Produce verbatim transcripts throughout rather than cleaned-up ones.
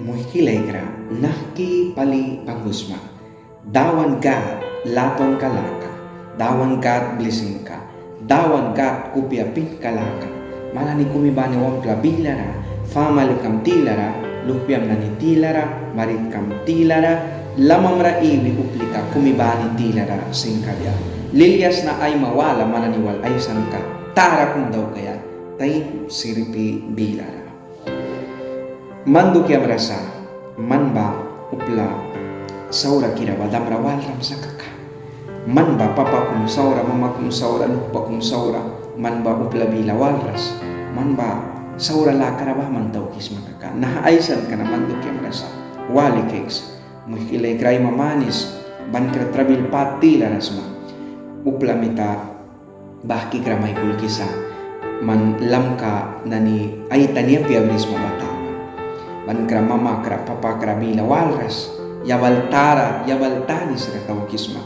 Muihki laikra, nahki pali bangwisma. Dawan Gâd latwanka laka, Dawan Gâd blisingka, Dawan Gâd kupia pihnka laka man nani kumi bani wamtla bilara, famalikam tilara, luhpiam nani tilara, maritkam tilara, lamamra iwi uplika kumi bani tilara sin kabia. Lilia sna aima wala man nani wal aisanka tara kum daukaia taim sirpi bilara. Man dukiamra sa, man ba upla saurakira ba damra walram sa kaka. Man ba papa kum saura, mama kum saura, luhpa kum saura, man ba upla bila walras, man ba saura lakara baman taukisma kaka. Naha aisanka na man dukiamra sa, wali kaiks. Muihki laikra, aima manis bankra trabil pat tilara sma. Upla mita bahkikra mai kulkisa, man lamka nani aitani apia brisma ba taman. Bankra mamakra papakra bila walras, yabal tara, yabal tanisra taukisma.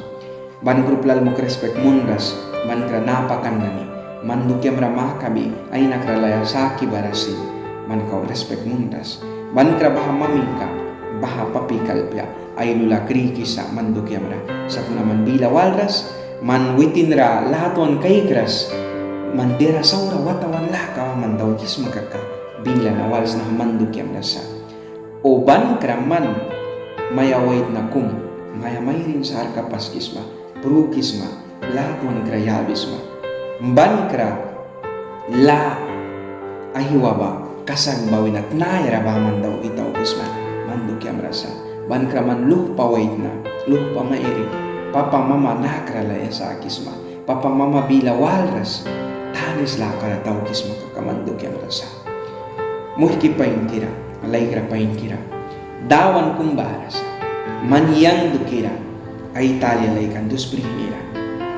Bankra upla almuk rispik munras, bankra napakan nani man dukiamra makabi, ai nakra laya saki bara sin man kau rispik munras. Bankra baha mamika, baha papika lupia ai lula krikisa man dukiamra. Sakuna man bila walras, man witinra latwan kaikras, man diara saura watawan laka baman daukisma kaka, bila na wals naha man dukiamra sa. O bankra man maia waitna kum maia mairin sarka paskisma, prukisma, latwankra yabisma. Bankra lâ aihwa ba, kasak ba wina tnayara baman dauki taukisma man dukiamra sa. Bankra man luhpa waitna, luhpa mairin, papa mama nakra laya sakisma, papa mama bila walras, tanis lakara taukisma kaka man dukiamra sa. Muihki painkira, laikra painkira, Dawan kum bara sa. Man yang dukira ai talia laikan dus prihnira.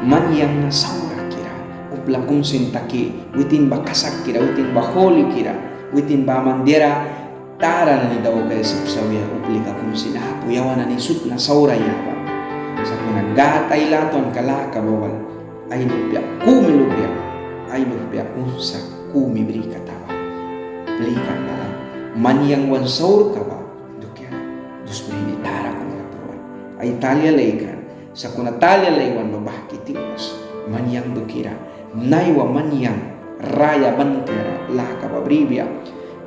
Man yang na saurakira, upla kum sin taki witin ba kasakkira, witin ba hulikira, witin baman diara tara nani daukaia sip sa wia uplika kum sin apu yawan nani sut na saura yaban. Sakuna Gâd ai latwanka laka ba wal ai luhpia kumi luhpia, ai luhpia unsa kumi bri kata ba. Plikan balan, man yang wan saurka ba dukiara dus prihni tara kum ra pruan. Ai talia laikan, sakuna talia laikan ba bahki tiwas. Man yang dukira, naiwa man yang raya ban kaiara laka ba bribia.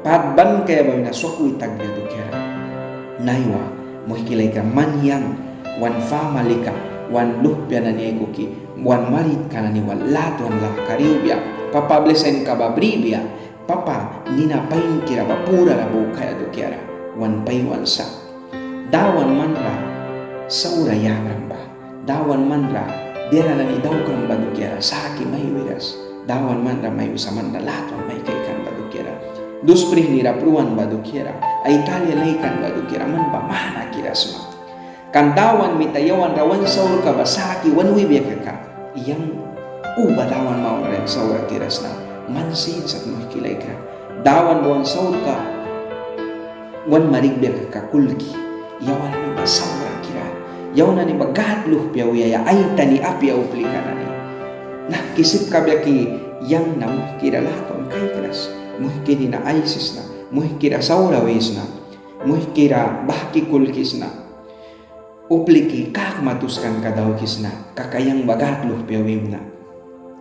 Pat ban kaia ba wina swakwi takbia dukiara. Naiwa, muihki laikra, man yang wan famalika, wan luhpia nani aikuki, wan maritka nani wal latwan lakara iwbia, papa blisinka ba bribia, papa nina painkira ba purara bukaia dukiara, wan paiwan sa. Dawan manra saura yabram ba, Dawan manra diara nani daukram ba dukiara saki mai wiras. Dawan manra mai wisa, manra latwan mai kaikan ba dukiara, dus prihnira pruan ba dukiara, ai talia laikan ba dukiara man ba manakira sma. Kan Dawan mita yawan ra wan saurka ba saki wan wibia kaka, yang uba Dawan mawanra yang saurakira sna. Man sin sat, muihki laikra, Dawan ba wan saurka wan marikbia kaka kulki yawan nani ba saurakira, yawan nani ba Gâd luhpia wiaia aitani apia uplika nani. Nahki sip kabia ki yang na muihkira latwan kaikras, muihki nina aisisna, muihkira saura wisna, muihkira bahki kulkisna, upliki kakma tuskanka daukisna kaka yang ba Gâd luhpia wimna.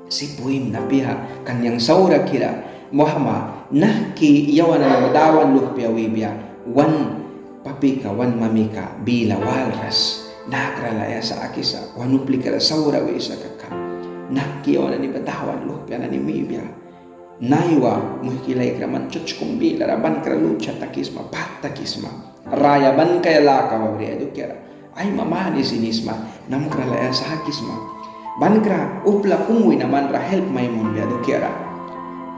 Sip wimna apia, kan yang saurakira wahma nahki yawan nani ba Dawan luhpia wibia wan papika wan mamika bila walras, nakra laya sakisa, wan uplikara saura wisa kaka, nahki yawan nani ba Dawan luhpia nani wibia. Naiwa, muihki laikra, man serts kum bilara bankra lucha takisma, pat takisma, raya ban kaia laka ba briaia dukiara. Aima manis inisma, namkra laya sakisma. Bankra upla kum wina manra help mai munbia dukiara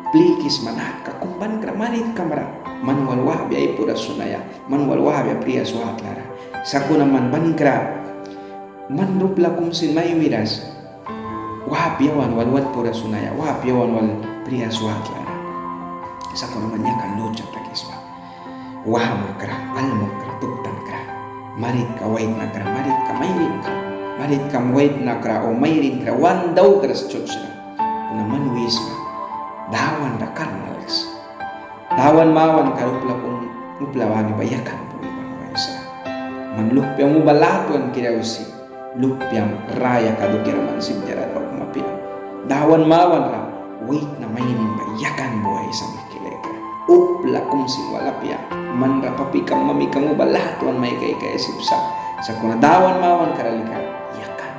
plikisma, natka kum bankra maritkam ra man wal wahbia ai pura sunaia, man wal wahbia prias watlara. Sakuna man bankra man upla kum sin mai wiras, wahbi yawan wal wan pura sunaia, wahbi yawan wal prias watlara. Sakuna man yakan lucha takisma. Wahmakra, almukra, tuktankra, maritka waitnakra, maritka mairinkra, maritka waitnakra o mairinkra wan daukras serts ra. Kuna man wisma, Dawan ra karna alks. Dawan mawanka ra upla kum Upla bani ba yakan bui banghwaisa. Man luhpiam uba latwan kira wisi luhpiam rayaka dukiara man sim diara daukma apia. Dawan mawanra waitna mairin ba yakan buaisa, muihki laikra. Upla kum sin wal apia. Manra papikam mamikam uba latwan mai kaikaia sip sa. Sakuna Dawan mawankara lika yakan,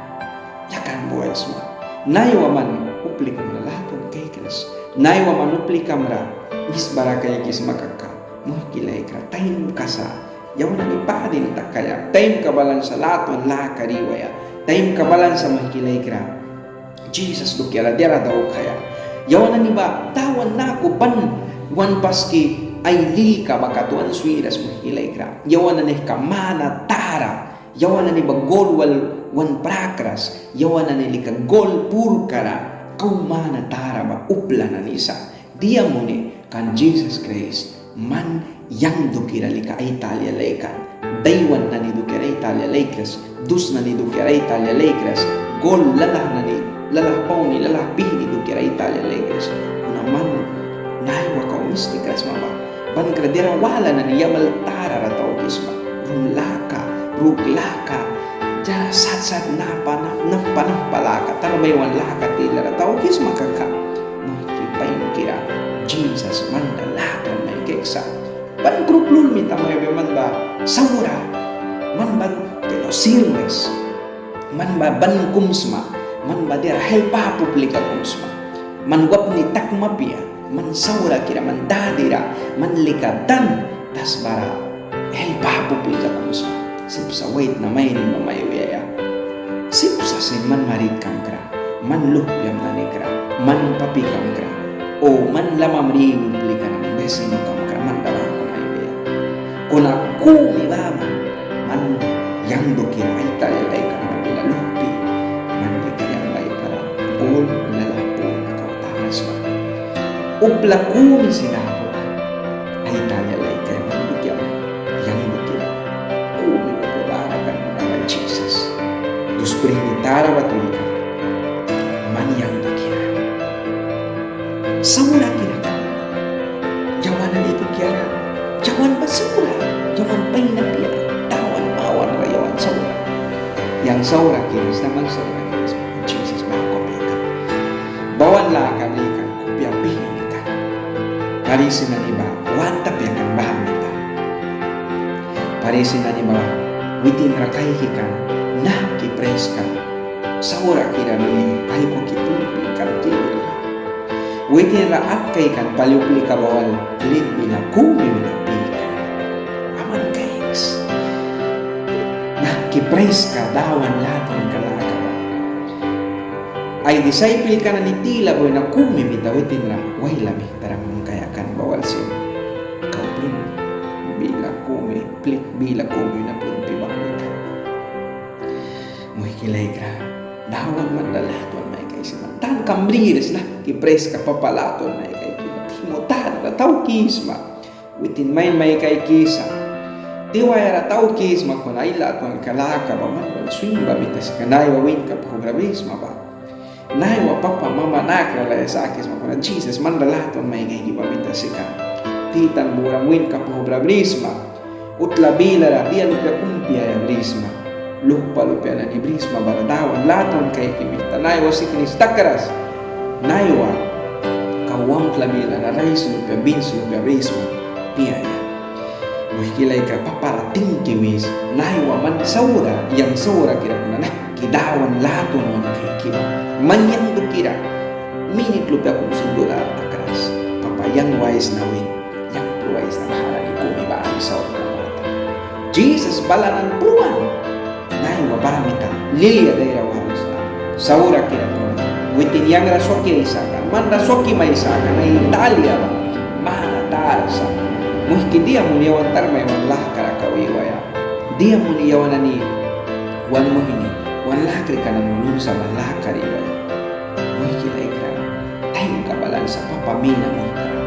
yakan buaisma. Naiwa man uplikamra latwan kaikras, naiwa man uplikamra misbara kaikisma kaka, muihki laikra, taimka sa yawan nani padin takaia. Taimka balan sa latwan laka ra iwaia. Taimka balan sa, muihki laikra, Jisas dukiara diara daukaia. Yawan nani ba Dawan naku ban wan paski ai lilka ba kat wan swiras, muihki laikra. Yawan nani ka mana tara, yawan nani ba gol wal wan prakras, yawan nani lika gol purkara kau mana tara ba upla nani sa. Dia muni kan Jisas Kraist man yang dukiara lika ai talia laikan. Daiwan nani dukiara ai talia laikras, dus nani dukiara ai talia laikras, gol lalah nani, lalah pauni, lalah pihni dukiara ai talia laikras. Kuna man naiwa kau mistikras sma ba. Bankra diara wala nani yabal tara ra taukisma. Rum laka, ruk laka, diara sat sat nahpa, nahpa nahpa laka, tara baiwan laka tilara taukisma kaka, muihki painkira, Jisas manra latwan mai kaiksa. Ban kru plun mita mai wibia man ba saura, man ban teno sirmes. Man ba ban kum sma, man ba diara help apu uplika kum sma. Man wapni takma apia, man saurakira, man dadira, man lika dan tasbara help apu uplika kum sma. Sip sa waitna mairin ba mai wiaia. Sip sa sin man maritkam kra, man luhpiam nani kra, man papikam kra, o man lamamra iwi uplika nani, besinokam kra, man dawanka mai wiaia. Kuna kumi baman, man yang dukiara ai talia laikan ba bila luhpi, man lika yang baikra gol lalah purna kau tara sma. Upla kumi sin apu kan ai talia laikaia man dukiara, yang dukiara. Kumi upla bara kan ba Jisas. Dus prihni tara ba tulkan man yang dukiara. Saurakira kan yawan nani dukiara, yawan ba saura, yawan pain apia, Dawan mawanra yawan saura. Yang saurakira sna, man saurakira sna, Jisas baku apia kan. Bawan laka bri kan, kupia pihni kan. Parisi nani ba want apia kan baha mita. Parisi nani ba witin ra kaiki kan nahki praiska saurakira nani aikuki plun pi kan tilara. Witin ra atkai kan pali uplika ba wal plit bila kumi wina pi kan. Aman kaiks. Nahki praiska Dawan latwanka laka ba. Ai disaipelka nani tila ba wina kumi mita witin ra waila mihtara mangkaia kan ba wal sin kau plun bila kumi, plit bila kumi wina plun pi ba kan. Muihki laikra, Dawan manra latwan mai kaisi man. Tankam briras nahki praiska papa latwan mai kaiki ba. Timo tanra taukisma. Witin main mai kaikisa. Tiwaia ra taukisma kuna ai latwanka laka ba man wal swin ba mita sika naiwa winka puhbra brisma ba. Naiwa papa mama nakra laya sakisma kuna Jisas manra latwan mai kaiki ba mita sika. Titan buram winka puhbra brisma. Utla bilara dia lupia kum piaia brisma. Luhpa lupia nani brisma bara Dawan latwan kaiki mita. Naiwa siknis takras. Naiwa kau wamtla bilara rais lupia, bins lupia brisma piaia. Muihki laikra, papara tingki wis. Naiwa man saura, yang saurakira kuna nahki Dawan latwan wan kaiki ba. Man yang dukiara minit lupia kum sin dular takras. Papa yang waisna win. Yang pruaisna bahara ni kumi bani saurka mata. Jisas balan an pruan. Naiwa ba mita lilia daira walisna. Saurakira kuna witin yang ra swaki aisakan, man ra swaki maisakan ai talia ba mana tara sa. Muihki, dia muni yawan tarmai wan lahkara kau iwaia. Dia muni yawan nani wan muihni, wan lakrika nani wan unsa wan lahkara iwaia. Muihki laikra, taimka balan sa papa mina muhtara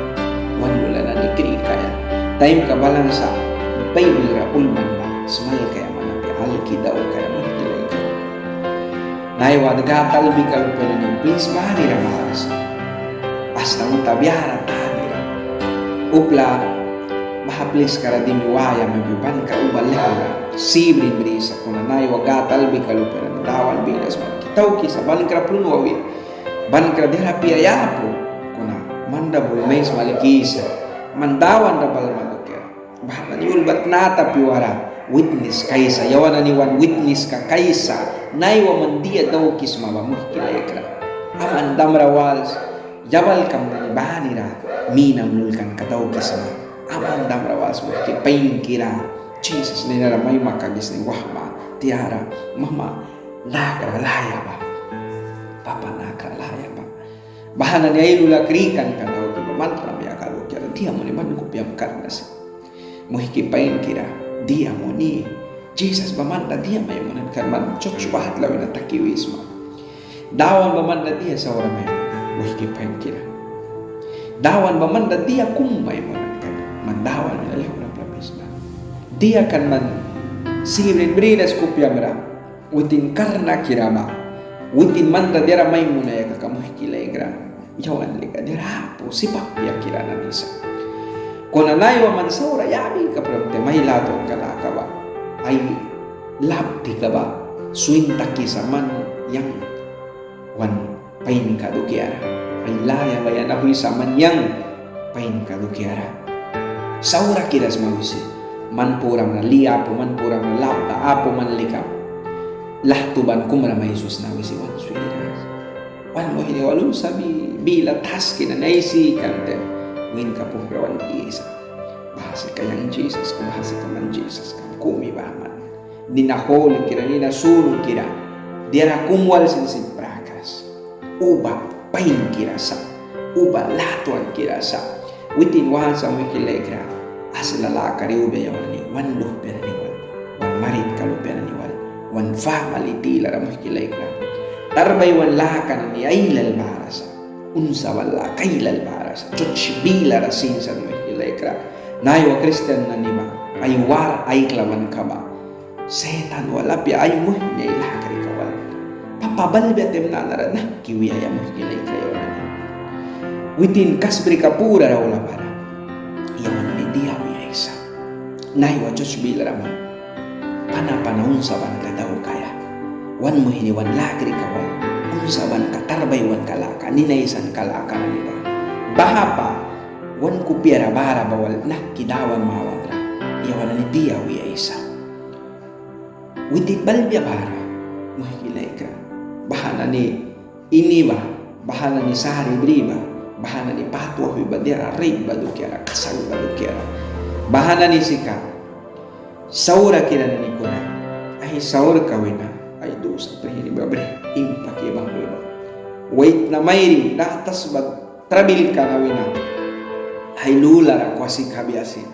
wan lula nani krikaia. Taimka balan sa Baibil ra ulban ba smalkaia man apia, alki daukaia, muihki laikra. Naiwa Gâd albika lupia nani plis banira bara sa. Asta unta biara tanira. Upla Baha pliskara dimi waia, mebe ban kra uba lehura sibrin brisa, kuna naiwa Gâd albika lupia nani Dawan bila smalki taukisa, ban kra plun wawia, ban kra diara apia apu, kuna man ra bui mai smalkisa, man Dawan ra balma dukiara. Baha nani ulba tnata pyuara witnis kaisa, yawan nani wan witniska kaisa, naiwa man dia daukisma ba, muihki laikra. Aman damra wals, yabalkam nani banira minam lulkanka daukisma. Aman damra wals, muihki painkira. Jisas ninara mai makabisni wahma tiara, mama nakra laya ba, papa nakra laya ba. Baha nani ai lula krikanka dauki ba man ra mia ka dukiara dia muni ban kupiam karna sa. Muihki painkira, dia muni. Jisas ba man ra dia mai munan kan, man serts ba hatla wina taki wisma. Dawan ba man ra dia saura mai munan, muihki painkira. Dawan ba man ra dia kum mai munan kan, man Dawan wina lehura plapisna. Dia kan man sibrin briras kupiamra, witin karnakira ba, witin man ra diara mai munaia kaka, muihki laikra. Yawan lika diara apu sip apia kira nani sa. Kuna naiwa man saura yabika pram taim ai latwanka laka ba, ai laptika ba swin takisa man yang wan painka dukiara. Ai laya ba yan auhwisa man yang painka dukiara. Saurakira sma wisi, man puramra li apu, man puramra lapta apu, man lika lahtuban kumra mai swisna wisi wan swiras. Wan muihni wal unsabi bila taski nani aisi kan taim, winka puhra wan isa. Baha sika yang Jisaska, baha sika man Jisaska kumi baman. Nina hulikira, nina sunukira, diara kum wal sin sin prakras. Uba painkira sa, uba latwankira sa. Witin want sa, muihki laikra, asla laka ra iwbia yawan nani, wan luhpia nani wal, wan maritka lupia nani wal, wan famali tilara, muihki laikra. Tarbaiwan laka nani ailal bara sa, unsaban laka ailal bara sa, serts bilara sin sa, muihki laikra. Naiwa kristian nani ba ai war aiklabanka ba Setan wal apia, ai muihni, ai lakrika wal. Papa balbia taim nanara nahki wiaia, muihki laikra, yawan nani. Witin kasbrika purara aula bara, yawan nani dia wiaisa. Naiwa serts bilara man pana pana unsabanka daukaia. Wan muihni, wan lakrika wal, unsabanka, tarbaiwanka laka, nina aisanka laka nani ba, baha ba wan kupiara bara ba wal nahki Dawan mawanra yawan nani dia wiaisa. Witin balbia bara, muihki laikra, baha nani ini ba, baha nani sari bri ba, baha nani pat wauhwi ba, diara rait ba dukiara, kasak ba dukiara. Baha nani sika saurakira nani kuna ai saurka wina ai dusa prihni ba brih impaki banghwi ba. Waitna mairin ra tasba trabilka na wina ai lulara kwasi kabia sin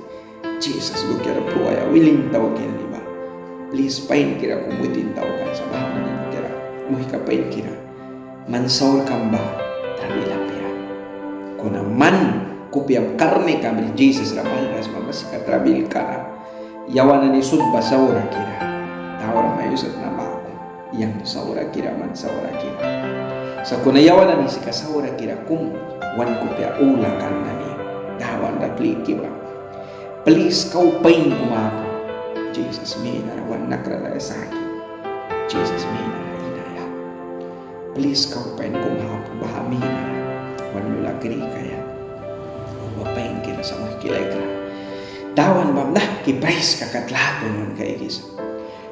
Jisas dukiara pruaia wilin tauki nani ba. Plis painkira kum witin taukan sa baha nani dukiara. Muihka painkira, man saurkam ba trabil apia. Kuna man kupiam karnika bri Jisas ra balras sma ba sika trabilka ra. Yawan nani sut ba saurakira. Taura mai wisatna baku. Yang saurakira, man saurakira. Sakuna yawan nani sika saurakira kum wan kupia ula kan nani Dawan ra pliki ba. Plis kau pain kum apu. Jisas minara wan nakra laya saki. Jisas minara inaia. Plis kau pain kum apu, baha minara wan lula krikaia. Uba painkira sa, muihki laikra. Dawan ba nahki praiska kat latwan wan kaikisa.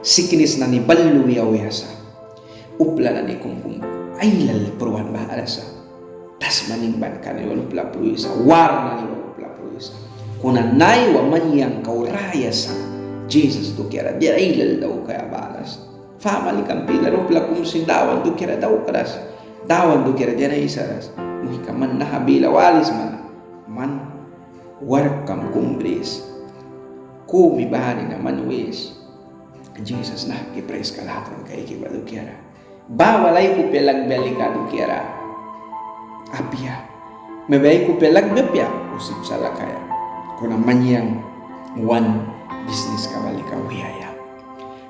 Siknis nani bal lui auya sa. Upla nani kum kum ailal pruan bara sa. Tasba ningbanka nani wal upla pruisa, war nani wal upla pruisa. Kuna naiwa man yang kau raya sa, Jisas dukiara diara ailal daukaia bara sa. Famalikam pilara upla kum sin Dawan dukiara daukras, Dawan dukiara diara aisaras. Muihka, man naha bila walisma na, man warkkam kum bris, kumi bani na man wis. Jisas nahki praiska latwan kaiki ba dukiara. Ba wal ai kupia lakbia lika dukiara apia. Mebe ai kupia lakbia apia, u sip sa lakaia. Kuna man yang wan bisniska ba lika wiaia.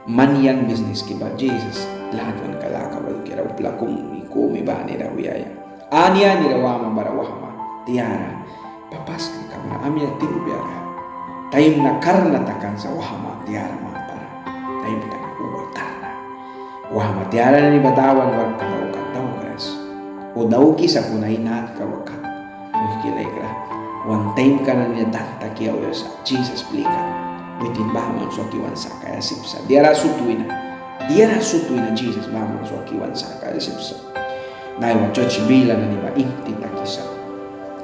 Man yang bisniski ba Jisas latwanka laka ba dukiara upla kumi kumi banira wiaia. Ani anira wama bara wahma tiara. Papaskrika ba amya tiwbiara. Taim na karna takan sa wahma tiara mapara. Taim takan uba karna. Wahma tiara nani ba Dawan warkka daukan daukras. O dauki sakuna ai natka ba kat. Muihki laikra, wan taimka nani na dan taki auya sa, Jisas plika. Witin baha man swaki wan sakaia sip sa. Diara sut wina. Diara sut wina Jisas baha man swaki wan sakaia sip sa. Naiwa serts bila nani ba inti takisa.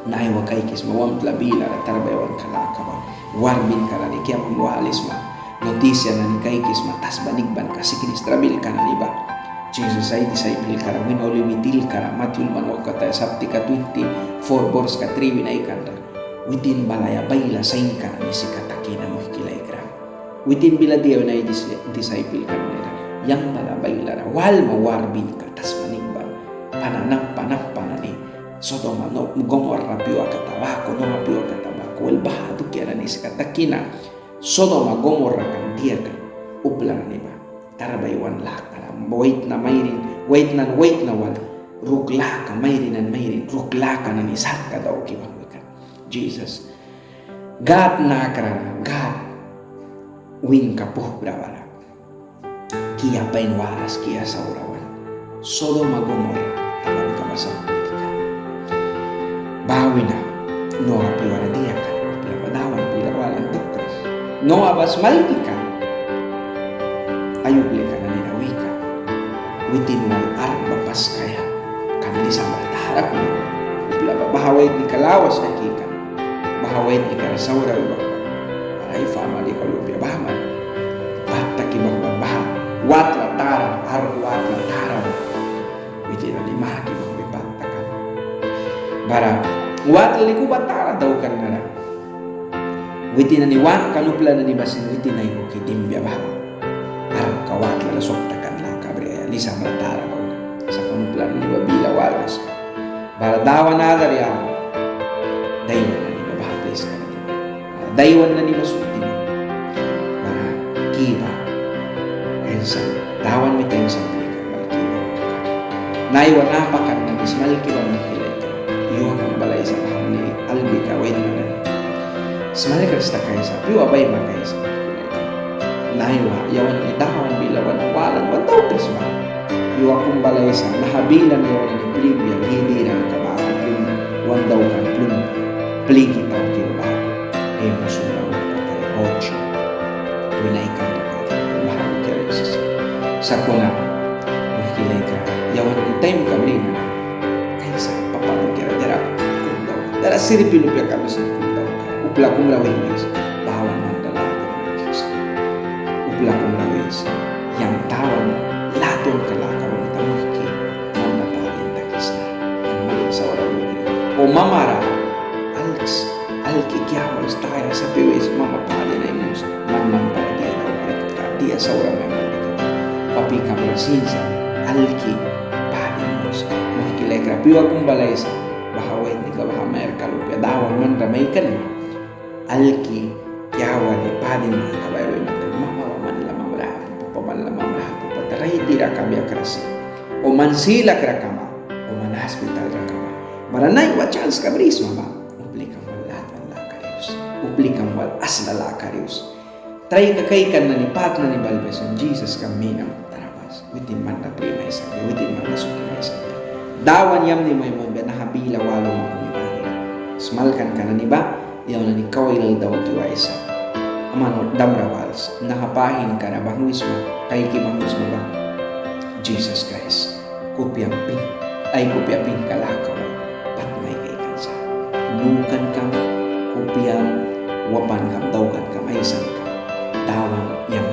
Naiwa kaikisma wamtla bilara tara ba yawanka laka ba. Warbinka nani kiamam walisma. Notisia nani kaikisma tasba nikbanka, siknis trabilka nani ba. Jisas ai disaipelkara wina Olivi tilkara, Matyu ulban wauhkataya saptika twenty-four, borska tri wina aikanra. Witin balaia baila sainka nani sika takina, muihki laikra. Witin bila dia wina ai dis-, disaipelka nanira. Yang bala bailara walma warbinka tasba nikban. Pana nampa nampa nani. Sodoma no Gomorra piua kata baku, Noa piua kata baku. Wel, baha dukia nani sika takina. Sodoma Gomorra kan dia kan? Upla nani ba tara ba iwan lakara waitna mairin, waitna waitna wal ruk laka, mairin an mairin ruk laka nani satka dauki banghwi kan. Jisas Gad nakrara, Gad wingka puhbra bara kia pain waras, kia saura wan. Sodoma Gomorra tabanka ba sampultika. Baha wina Noa piuara dia kan? Upla ba Dawan bila walan daukras. Noa ba smalki kan. Ai uplika nanira wika: Witin wal ark ba paskaia kan, Lisa mara tara kum. Upla ba baha waitnika lawas kaki kan. Baha waitnikara saura wi banghwan. Bara ai famalika lupia baman. Pat taki banghwan baha watla tara, ark watla tara ba. Witin nani mahki banghwi pat takan. Bara watla lika uba tara daukan nara. Witin nani wankan upla nani ba sin witin aikuki dimbia baha. Arkka watla ra sop takan laka briaia, Lisa mara tara ba wina. Sakuna upla nani ba bila walras kan. Bara Dawan adar yaban daiwan nani ba baha pliska nani ba. Bara daiwan nani ba sut diman. Bara ki ba ensan, Dawan mita ensan plikan bal ki ba. Naiwa napakan nani smalki ba, muihki laikra. Yua kum balaisa baha nani albika waitna nani. Smalkras takaisa, pyua baima kaisa, muihki laikra. Naiwa yawan nani Dawan bila wan walan wan daukras ba. Yua kum balaisa naha bila na yawan nani plibia, lidiranka baku plun wan daukan plun pliki tauki ba baku. Ei, musulman kata ya ocho. Wina ikan ra kaikan baha dukiara sisa. Sakuna, muihki laikra, yawan nani taimka bri na kaisa papa dukiara diara kum daukan, diara sirpi lupia kabisa kum daukan. Upla kum ra wis, baha wan man ra latwan kisa. Upla kum ra wis, yang Dawan latwanka laka ba mita muihki, man ra padin takisa. Yang man ra saura muihki. O mamara alks, alki kiawal staya sapi wis, mama padin ai muns, man mampara dia daukan kaka, dia saura mai muihki. Papikam ra sin sa alki padin muns. Muihki laikra, pyua kum balaisa baha waitnika, baha mairka lupia Dawan man ra maikan ba. Alki kiawali padin mangka ba wina, mama ba man lamamra apu, papa man lamamra apu, pat rai tira kabia krasi. O man silak ra kama, o man haspital ra kama. Bara naiwa sanska brisma ba, uplikam wal latwan lakara yus, uplikam wal asla lakara yus. Traika kaikan nani, pat nani balbia sin Jisas kam mina tara bas. Witin man ra pri mai sakbia, witin man ra suki mai sakbia. Dawan yamni mai munbia naha bila walma kumi bani. Smalkanka nani ba yawan nani kau ailal dauki waisa. Aman damra wals, naha pahinka ra banghwisma, kaiki banghwisma ba Jisas Kraist kupiam pin, ai kupia pinka laka wal pat mai kaikan sa. Lukankam, kupiam, wapankam, daukankam, aisankam Dawan yang